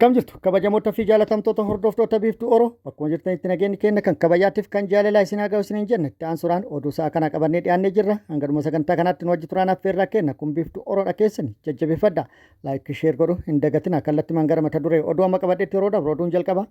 Akkam jirtu kabajamoota fi jaalatamtoota hordoftoota Biiftuu Oro, bakkuma jirtanitti nageenyi keenya kan kabajaatiif kan jaalalaa isin haa ga'u isiniin jenna. Itti aansuudhaan oduu sa'a kana qabannee dhiyaannee jirra. Hanga dhuma sagantaa kanaatti nu wajji turaan affeerraa kenna. Kun Biiftuu Oroodha, keessani jajjabeeffadha. Like, share godhu hin dagatina. Kallattimaan gara mata duree oduu amma qabadheetti yeroo dabru, oduun jalqaba.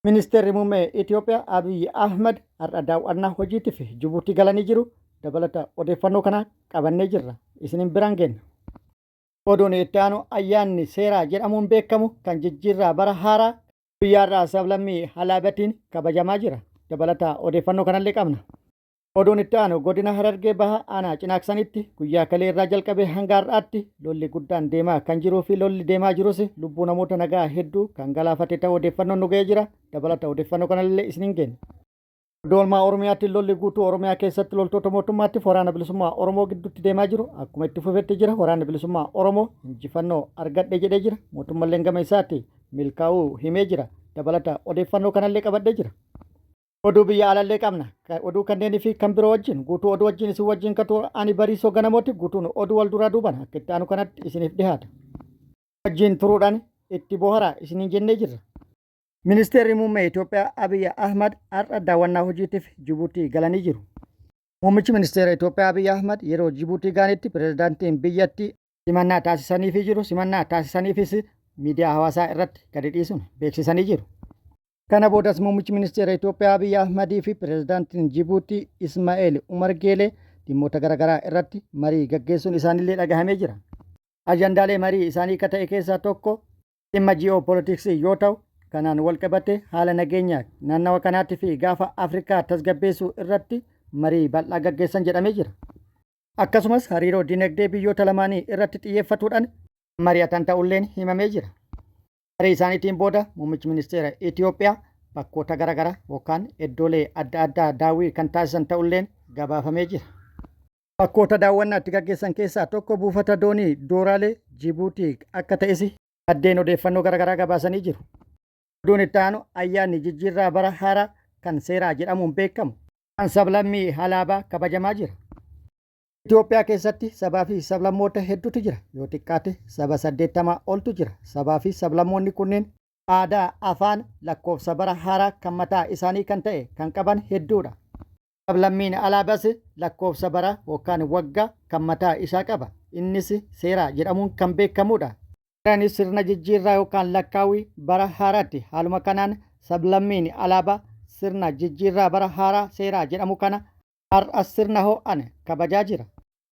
Ministeerri muummee Itoophiyaa Abiyyi Ahmad har'a daawwannaa hojiitiif Jibuutii galanii jiru. Dabalata odeeffannoo kana qabannee jirra. Isinin biraan geenna. Oduun itti aanu, ayyaanni seeraa jedhamuun beekamu kan jijjiirraa bara haaraa guyyaarraa sablammii Halaabatiin kabajamaa jira. Dabalata odeeffannoo kanallee qabna. Oduun itti aanu, godina Harargee Baha aanaa Cinaaksanitti guyyaa kalee irraa jalqabee hanga har'aatti lolli guddaan deemaa kan jiruu fi lolli deemaa jirus lubbuu namoota nagaa hedduu kan galaafate ta'uu odeeffannoon nu ga'ee jira. Dabalata odeeffannoo kanallee isiniin geenya. Oduu oolmaa Oromiyaatti, lolli guutuu Oromiyaa keessatti loltoota mootummaatiif Waraana Bilisummaa Oromoo gidduutti deemaa jiru akkuma itti fufetti jira. Waraanni Bilisummaa Oromoo injifannoo argadhe jedhee jira. Mootummalleen gama isaatti milkaa'uu himee jira. Dabalata odeeffannoo kanallee qabadhee jira. Oduu biyya alallee qabna. Oduu kanneenii fi kan biroo wajjin guutuu oduu wajjin isin wajjin kan ture ani Bariisoo Ganamooti. Guutuun oduu wal duraa duuban akka itti aanu kanatti isiniif dhiyaata. Wajjin turuudhaan itti boharaa isiniin jennee jirra. Ministeerri Muummee Itoophiyaa Abiy Ahmad har'a daawwannaa hojiitiif Jibuutii galanii jiru. Muummichi Ministeera Itoophiyaa Abiy Ahmad yeroo Jibuutii ga'anitti pirezidaantiin biyyattii simannaa taasisaniifii jiru. Simannaa taasisaniifis miidiyaa hawaasaa irratti gadi dhiisuun beeksisanii jiru. Kana boodas Muummichi Ministeera Itoophiyaa Abiy Ahmadii fi pirezidaantiin Jibuutii Ismaa'eel Umar Geelee dhimmoota garaagaraa irratti marii gaggeessuun isaanillee dhagahamee jira. Ajandaalee marii isaanii akka ta'e keessaa tokko dhimma ji'oopolitiksii yoo ta'u, kanaan walqabate haala nageenya naannawa kanaatii fi Gaafa Afrikaa tasgabbeessuu irratti marii bal'aa gaggeessan jedhamee jira. Akkasumas hariiroo dinagdee biyyoota lamaanii irratti xiyyeeffatuudhaan mari'atan ta'ulleen himamee jira. Marii isaaniitiin booda muummichi ministeera Itoophiyaa bakkoota garaagaraa yookaan iddoolee adda addaa daawwii kan taasisan ta'ulleen gabaafamee jira. Bakkoota daawwannaa itti gaggeessan keessaa tokko buufata doonii Dooraalee Jibuutii akka ta'es maddeen odeeffannoo garaagaraa gabaasanii jiru. Oduun itti aanu, ayyaanni jijjiirraa bara haaraa kan seeraa jedhamuun beekamu kan sablammii Halaabaa kabajamaa jira. Itoophiyaa keessatti sabaa fi sablammoota hedduutu jira. Yoo xiqqaate saba 80 oltu jira. Sabaa fi sablammoonni kunneen aadaa, afaan, lakkoofsa bara haaraa kan mataa isaanii kan ta'e kan qaban hedduudha. Sablammiin Alaabas lakkoofsa bara yookaan waggaa kan mataa isaa qaba. Innis seeraa jedhamuun kan beekamudha. Seeraanis sirna jijjiirraa yookaan lakkaawwii bara haaraatti. Haaluma kanaan sablammiin Alaabaa sirna jijjiirraa bara haaraa seeraa jedhamu kana har'a sirna ho'aan kabajaa jira.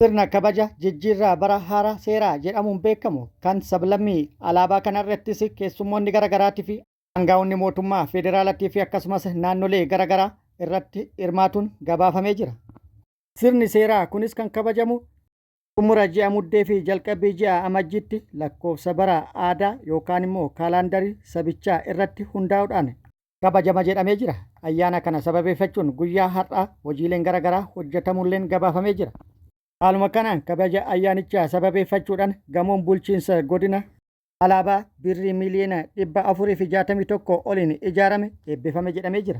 Sirna kabaja jijjiirraa bara haaraa seeraa jedhamuun beekamu kan sablammii Alaabaa kanarrattis keessummoonni garaagaraatii fi aangaa'onni mootummaa federaalatii fi akkasumas naannolee garaagaraa irratti hirmaatuun gabaafamee jira. Sirni seeraa kunis kan kabajamu xumura ji'a Muddee fi jalqabbii ji'a Amajjiitti lakkoofsa bara aadaa yookaan immoo kaalaandarii sabichaa irratti hundaa'uudhaan kabajama jedhamee jira. Ayyaana kana sababeeffachuun guyyaa har'aa hojiileen garaagaraa hojjetamulleen gabaafamee jira. Haaluma kanaan kabaja ayyaanichaa sababeeffachuudhaan gamoon bulchiinsa godina Alaabaa birrii miiliyoona 461 oliin ijaarame eebbifame jedhamee jira.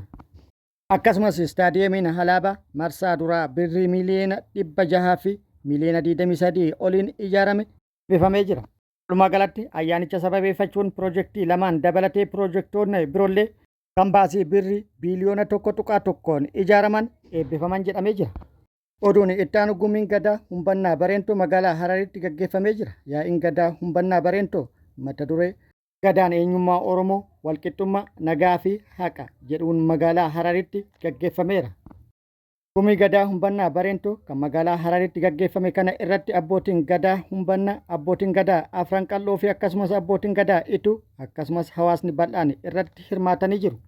Akkasumas istaadiyeemiin Halaabaa marsaa duraa birrii miiliyoona 600 fi miiliyoona 23 oliin ijaarame eebbifamee jira. Walumaa galatti ayyaanicha sababeeffachuun pirojektii lamaan dabalatee pirojektoonni biroollee kan baasii birrii biiliyoona 1.1n ijaaraman eebbifaman jedhamee jira. Oduun itti aanu, gumiin Gadaa Humbannaa Bareentoo magaalaa Hararitti gaggeeffamee jira. Yaa'iin Gadaa Humbannaa Bareentoo mata duree "Gadaan eenyummaa Oromoo, walqixxummaa, nagaa fi haqa" jedhuun magaalaa Hararitti gaggeeffameera. Gumii Gadaa Humbannaa Bareentoo kan magaalaa Hararitti gaggeeffame kana irratti abbootiin Gadaa Humbannaa, abbootiin Gadaa Afran Qal'oo fi akkasumas abbootiin Gadaa Ituu akkasumas hawaasni bal'aan irratti hirmaatanii jiru.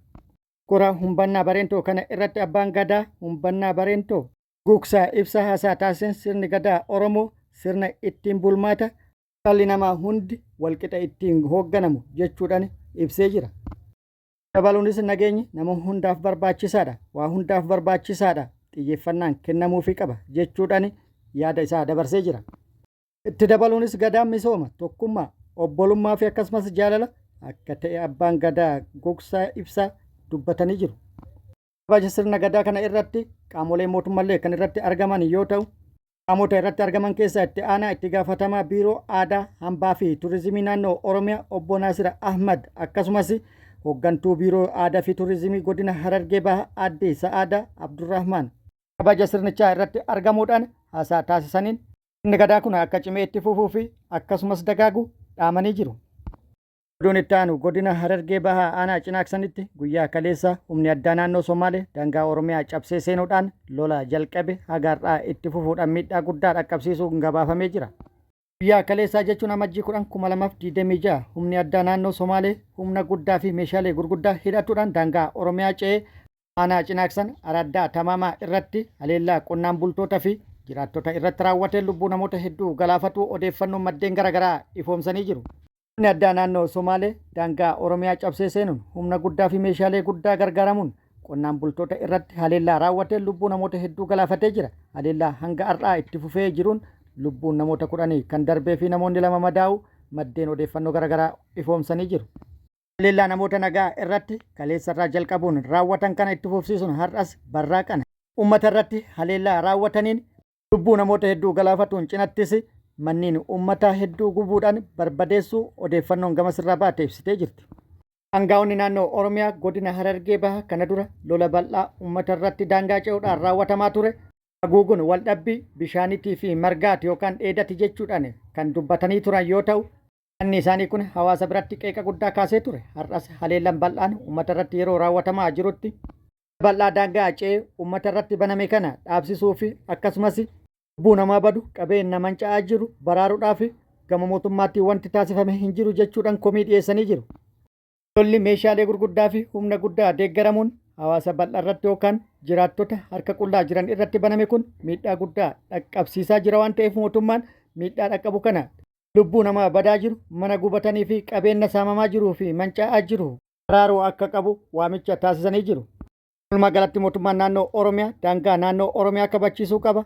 Kora Humbannaa Bareentoo kana irratti abbaan Gadaa Humbannaa Bareentoo Gugsaa Ibsaa haasaa taasiseen, sirni Gadaa Oromoo sirna ittiin bulmaata dhalli namaa hundi walqixa ittiin hoogganamu jechuudhaan ibsee jira. Dabaluunis nageenyi nama hundaaf barbaachisaadha, waa hundaaf barbaachisaadha, xiyyeeffannaan kennamuufii qaba jechuudhaan yaada isaa dabarsee jira. Itti dabaluunis Gadaan misooma, tokkummaa, obbolummaa fi akkasumas jaalala akka ta'e abbaan Gadaa Gugsaa Ibsaa dubbatanii jiru. Kabaja sirna Gadaa kana irratti qaamolee mootummallee kan irratti argaman yoo ta'u, Qaamota irratti argaman keessaa itti aanaa itti gaafatamaa Biiroo Aadaa, Hambaa fi Turizimii Naannoo Oromiyaa Obbo Naasir Ahmad akkasumas hooggantuu Biiroo Aadaa fi Turizimii Godina Harargee Bahaa Aadde Sa'aadaa Abdurrahmaan kabaja sirnichaa irratti argamuudhaan haasaa taasisaniin sirni Gadaa kun akka cimee itti fufuu fi akkasumas dagaagu dhaamanii jiru. Oduun itti aanu godina Harargee Bahaa aanaa Cinaaksanitti guyyaa kaleessa humni addaa naannoo Somaalee daangaa Oromiyaa cabsee seenuudhaan lola jalqabe haga har'aa itti fufuudhaan miidhaa guddaa dhaqqabsiisuun gabaafamee jira. Guyyaa kaleessaa jechuun Amajjii 10, 2026 humni addaa naannoo Somaalee humna guddaa fi meeshaalee gurguddaa hidhatuudhaan daangaa Oromiyaa ce'ee aanaa Cinaaksan araddaa Tamaamaa irratti haleellaa qonnaan bultoota fi jiraattota irratti raawwateen lubbuu namoota hedduu galaafatuu odeeffannoon maddeen garaagaraa ifoomsanii jiru. Humni addaa naannoo Somaalee daangaa Oromiyaa cabsee seenuun humna guddaa fi meeshaalee guddaa gargaaramuun qonnaan bultoota irratti haleellaa raawwateen lubbuu namoota hedduu galaafatee jira. Haleellaa hanga har'aa itti fufee jiruun lubbuun namoota kudhanii kan darbee fi namoonni 2 madaa'uu maddeen odeeffannoo garaagaraa ifoomsanii jiru. Haleellaa namoota nagaa irratti kaleessarraa jalqabuun raawwatan kana itti fufsiisuun har'as barraaqan uummata irratti haleellaa raawwataniin lubbuu namoota hedduu galaafatuun cinattis manniin uummataa hedduu gubuudhaan barbadeessuu odeeffannoon gamasirraa baate ibsitee jirti. Angaa'onni naannoo Oromiyaa godina Harargee Bahaa kana dura lola bal'aa uummata irratti daangaa ce'uudhaan raawwatamaa ture haguuguun waldhabbii bishaanitii fi margaati yookaan dheedati jechuudhaan kan dubbatanii turan yoo ta'u, Yaadni isaanii kun hawaasa biratti qeeqa guddaa kaasee ture. Har'as haleellaan bal'aan uummata irratti yeroo raawwatamaa jirutti bal'aa daangaa ce'ee uummata irratti baname kana dhaabsisuu fi akkasumas lubbuu namaa badu qabeenya manca'aa jiru baraaruudhaaf gama mootummaatti wanti taasifame hin jiru jechuudhaan komii dhiyeessanii jiru. Lolli meeshaalee gurguddaa fi humna guddaa deeggaramuun hawaasa bal'aa irratti yookaan jiraattota harka qullaa jiran irratti baname kun miidhaa guddaa dhaqqabsiisaa jira waan ta'eef mootummaan miidhaa dhaqqabu kana lubbuu namaa badaa jiru, mana gubatanii fi qabeenya saamamaa jiruu fi manca'aa jiru baraaruu akka qabu waamicha taasisanii jiru. Walumaa galatti mootummaan naannoo Oromiyaa daangaa naannoo Oromiyaa kabachiisuu qaba.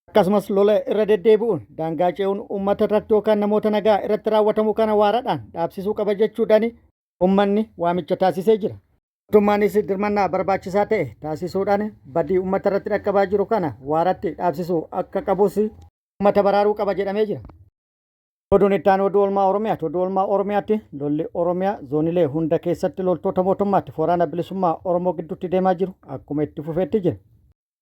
Akkasumas lola irra deddeebi'uun daangaa ce'uun uummata irratti yookaan namoota nagaa irratti raawwatamu kana waaradhaan dhaabsisuu qaba jechuudhaan uummanni waamicha taasisee jira. Mootummaanis dirmannaa barbaachisaa ta'e taasisuudhaan badii uummata irratti dhaqqabaa jiru kana waaratti dhaabsisuu akka qabus uummata baraaruu qaba jedhamee jira. Oduun itti aanu oduu oolmaa Oromiyaati. Oduu oolmaa Oromiyaatti lolli Oromiyaa zoonilee hunda keessatti loltoota mootummaatti waraana bilisummaa Oromoo gidduutti deemaa jiru akkuma itti fufeetti jira.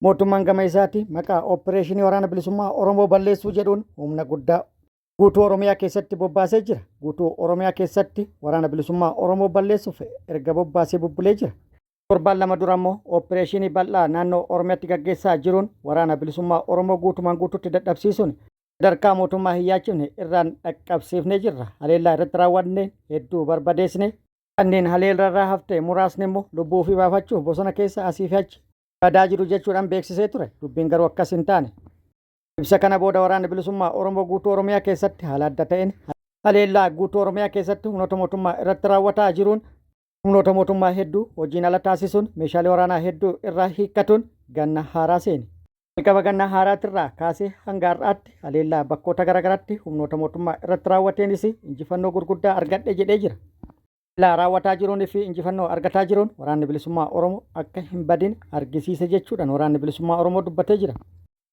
Mootummaan gama isaatti maqaa opereeshinii waraana bilisummaa Oromoo balleessuu jedhuun humna guddaa guutuu Oromiyaa keessatti bobbaasee jira. Guutuu Oromiyaa keessatti waraana bilisummaa Oromoo balleessuuf erga bobbaasee bubbulee jira. Torbaan 2 dura immoo opereeshinii bal'aa naannoo Oromiyaatti gaggeessaa jiruun waraana bilisummaa Oromoo guutumaan guutuutti dadhabsiisuun sadarkaa mootummaa hin yaachifne irraan dhaqqabsiifnee jirra. Haleellaa irratti raawwanne hedduu barbadeessine. Kanneen haleellarraa hafte muraasni immoo lubbuu ofii baafachuuf bosona keessa asii fi achi badaa jiru jechuudhaan beeksisee ture. Dubbiin garuu akkas hin taane. Ibsa kana booda waraanni bilisummaa Oromoo guutuu Oromiyaa keessatti haala adda ta'een haleellaa guutuu Oromiyaa keessatti humnoota mootummaa irratti raawwataa jiruun humnoota mootummaa hedduu hojiin ala taasisuun meeshaalee waraanaa hedduu irraa hiikkatuun ganna haaraa seene. Jalqaba ganna haaraatirraa kaasee hanga har'aatti haleellaa bakkoota garaagaraatti humnoota mootummaa irratti raawwateenis injifannoo gurguddaa argadhe jedhee jira. Haleellaa raawwataa jiruun fi injifannoo argataa jiruun waraanni bilisummaa Oromoo akka hin badin argisiise jechuudhaan waraanni bilisummaa Oromoo dubbatee jira.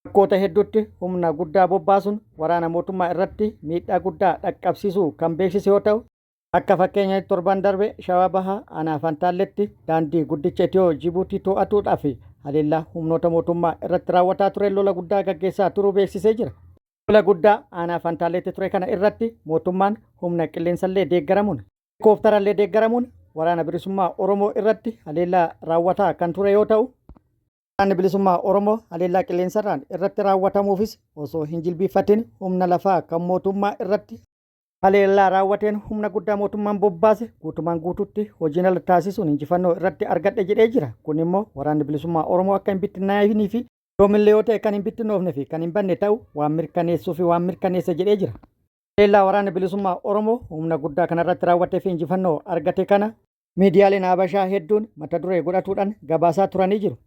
Bakkoota hedduutti humna guddaa bobbaasuun waraana mootummaa irratti miidhaa guddaa dhaqqabsiisuu kan beeksise yoo ta'u, Akka fakkeenyaatti torban darbe Shawaa Bahaa aanaa Fantaalletti daandii guddicha Itiyoo Jibuutii to'atuudhaaf haleellaa humnoota mootummaa irratti raawwataa tureen lola guddaa gaggeessaa turuu beeksisee jira. Lola guddaa aanaa Fantaalleetti ture kana irratti mootummaan humna qilleensallee deeggaramuun, helikoophtarallee deeggaramuun waraana bilisummaa Oromoo irratti haleellaa raawwataa kan ture yoo ta'u, Waraanni Bilisummaa Oromoo haleellaa qilleensarraan irratti raawwatamuufis osoo hin jilbiiffatin humna lafaa kan mootummaa irratti haleellaa raawwateen humna guddaa mootummaan bobbaase guutumaan guutuutti hojiin ala taasisuun injifannoo irratti argadhe jedhee jira. Kun immoo waraanni bilisummaa Oromoo akka hin bittinnaa'inii fi yoomillee yoo ta'e kan hin bittinnoofne fi kan hin banne ta'u waan mirkaneessuu fi waan mirkaneesse jedhee jira. Haleellaa waraanni bilisummaa Oromoo humna guddaa kanarratti raawwatee fi injifannoo argate kana miidiyaaleen Habashaa hedduun mata duree godhatuudhaan gabaasaa turanii jiru.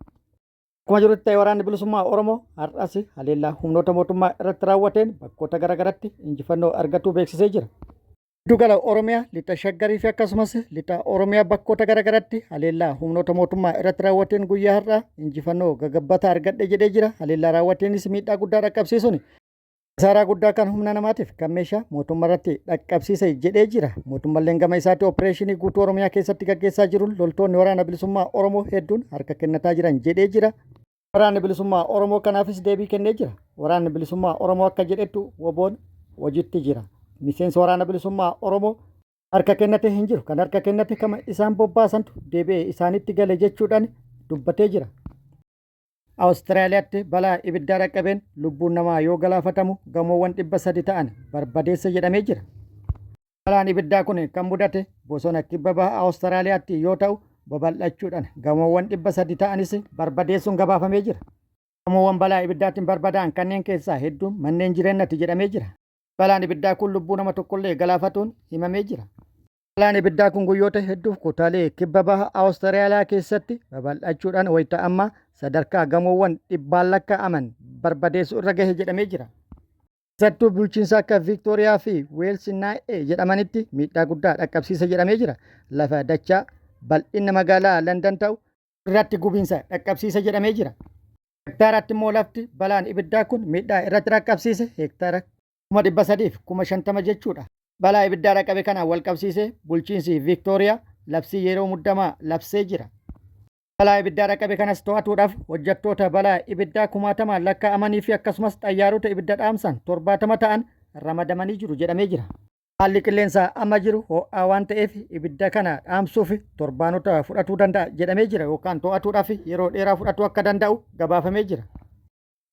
Akkuma jirutti ta'e waraanni bilisummaa Oromoo har'as haleellaa humnoota mootummaa irratti raawwateen bakkoota garaagaratti injifannoo argatuu beeksisee jira. Giddugala Oromiyaa, Lixa Shaggarii fi akkasumas Lixa Oromiyaa bakkoota garaagaraatti haleellaa humnoota mootummaa irratti raawwateen guyyaa har'aa injifannoo gagabbataa argadhe jedhee jira. Haleellaa raawwateenis miidhaa guddaa dhaqqabsiisuun kasaaraa guddaa kan humna namaatiif kan meeshaa mootummaa irratti dhaqqabsiise jedhee jira. Mootummalleen gama isaatti opereeshinii guutuu Oromiyaa keessatti gaggeessaa jiruun loltoonni waraana bilisummaa Oromoo hedduun harka kennataa jiran jedhee jira. Waraanni bilisummaa Oromoo kanaafis deebii kennee jira. Waraanni bilisummaa Oromoo akka jedhettu WBOn hojiitti jira. Miseensi waraana bilisummaa Oromoo harka kennate hin jiru. Kan harka kennate kama isaan bobbaasantu deebi'ee isaanitti gale jechuudhaan dubbatee jira. Awustiraaliyaatti balaa ibiddaa dhaqqabeen lubbuun namaa yoo galaafatamu gamoowwan 300 ta'an barbadeessa jedhamee jira. Balaan ibiddaa kun kan mudate bosona kibba baha Awustiraaliyaatti yoo ta'u babal'achuudhaan gamoowwan 300 ta'anis barbadeessuun gabaafamee jira. Gamoowwan balaa ibiddaatiin barbadaa'an kanneen keessaa hedduun manneen jireennati jedhamee jira. Balaan ibiddaa kun lubbuu nama tokkollee galaafatuun himamee jira. Balaan ibiddaa kun guyyoota hedduuf kutaalee kibba baha Awustiraaliyaa keessatti babal'achuudhaan wayita ammaa sadarkaa gamoowwan dhibbaan lakkaa'aman barbadeessuu irra gahe jedhamee jira. Keessattuu bulchiinsa akka Viiktooriyaa fi Weelsi Naa'ee jedhamanitti miidhaa guddaa dhaqqabsiise jedhamee jira. Lafa dachaa bal'inna magaalaa Landan ta'u irratti gubiinsa dhaqqabsiise jedhamee jira. Hektaaratti immoo lafti balaan ibiddaa kun miidhaa irratti dhaqqabsiise hektaara 350,000 jechuudha. Balaa ibiddaa dhaqqabe kanaan walqabsiisee bulchiinsi Viiktooriyaa labsii yeroo muddamaa labsee jira. Balaa ibiddaa dhaqqabe kanas to'atuudhaaf hojjettoota balaa ibiddaa kumaatamaan lakkaa'amanii fi akkasumas xayyaarota ibidda dhaamsan 70 ta'an ramadamanii jiru jedhamee jira. Haalli qilleensaa amma jiru ho'aa waan ta'eef ibidda kana dhaamsuuf torbaanota fudhatuu danda'a jedhamee jira yookaan to'atuudhaaf yeroo dheeraa fudhatuu akka danda'u gabaafamee jira.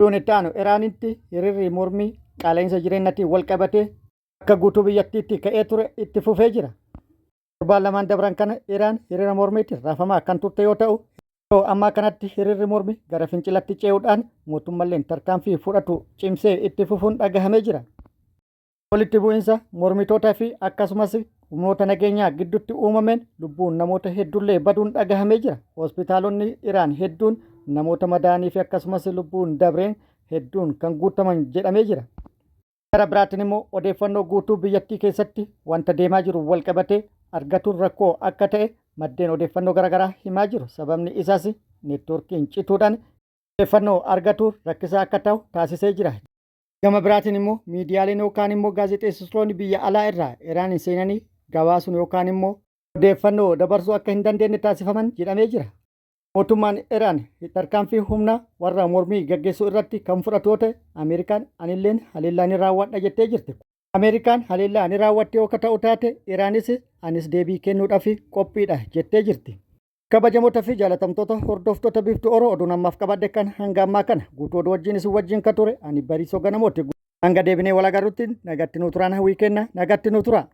Oduun itti aanu Iraanitti hiriirri mormii qaala'insa jireenyatiin wal qabatee akka guutuu biyyattiitti ka'ee ture itti fufee jira. Torbaan lamaan dabran kana Iraan hiriira mormiitiin raafamaa kan turte yoo ta'u, yeroo ammaa kanatti hiriirri mormii gara fincilatti ce'uudhaan mootummalleen tarkaanfii fudhatu cimsee itti fufuun dhagahamee jira. Walitti bu'iinsa mormitootaa fi akkasumas humnoota nageenyaa gidduutti uumameen lubbuun namoota hedduullee baduun dhagahamee jira. Hospitaalonni Iraan hedduun namoota madaa'anii fi akkasumas lubbuun dabreen hedduun kan guutaman jedhamee jira. Gara biraatiin immoo odeeffannoo guutuu biyyattii keessatti wanta deemaa jiru wal qabatee argatuun rakkoo akka ta'e maddeen odeeffannoo garaagaraa himaa jiru. Sababni isaas neetwoorkiin cituudhaan odeeffannoo argatuun rakkisaa akka ta'u taasisee jira. Gama biraatiin immoo miidiyaaleen yookaan immoo gaazexeessitoonni biyya alaa irraa Iraan seenanii gabaasuun yookaan immoo odeeffannoo dabarsuu akka hin dandeenye taasifaman jedhamee jira. Mootummaan Iraan tarkaanfii humnaa warra mormii gaggeessuu irratti kan fudhatu yoo ta'e Ameerikaan anilleen haleellaa ni raawwadha jettee jirti. Ameerikaan haleellaa ni raawwatte yoo ta'u taate Iraanis anis deebii kennuudhaaf qophiidha jettee jirti. Kabajamoota fi jaalatamtoota hordoftoota Biiftuu Oro oduun ammaaf qabadhe kan hanga ammaa kana guutuu oduu wajjin isin wajjin kan ture ani Bariisoo Ganamooti. Hanga deebinee wal agarrutti nagatti nuu turaan hawwii kenna nagatti nuu tura.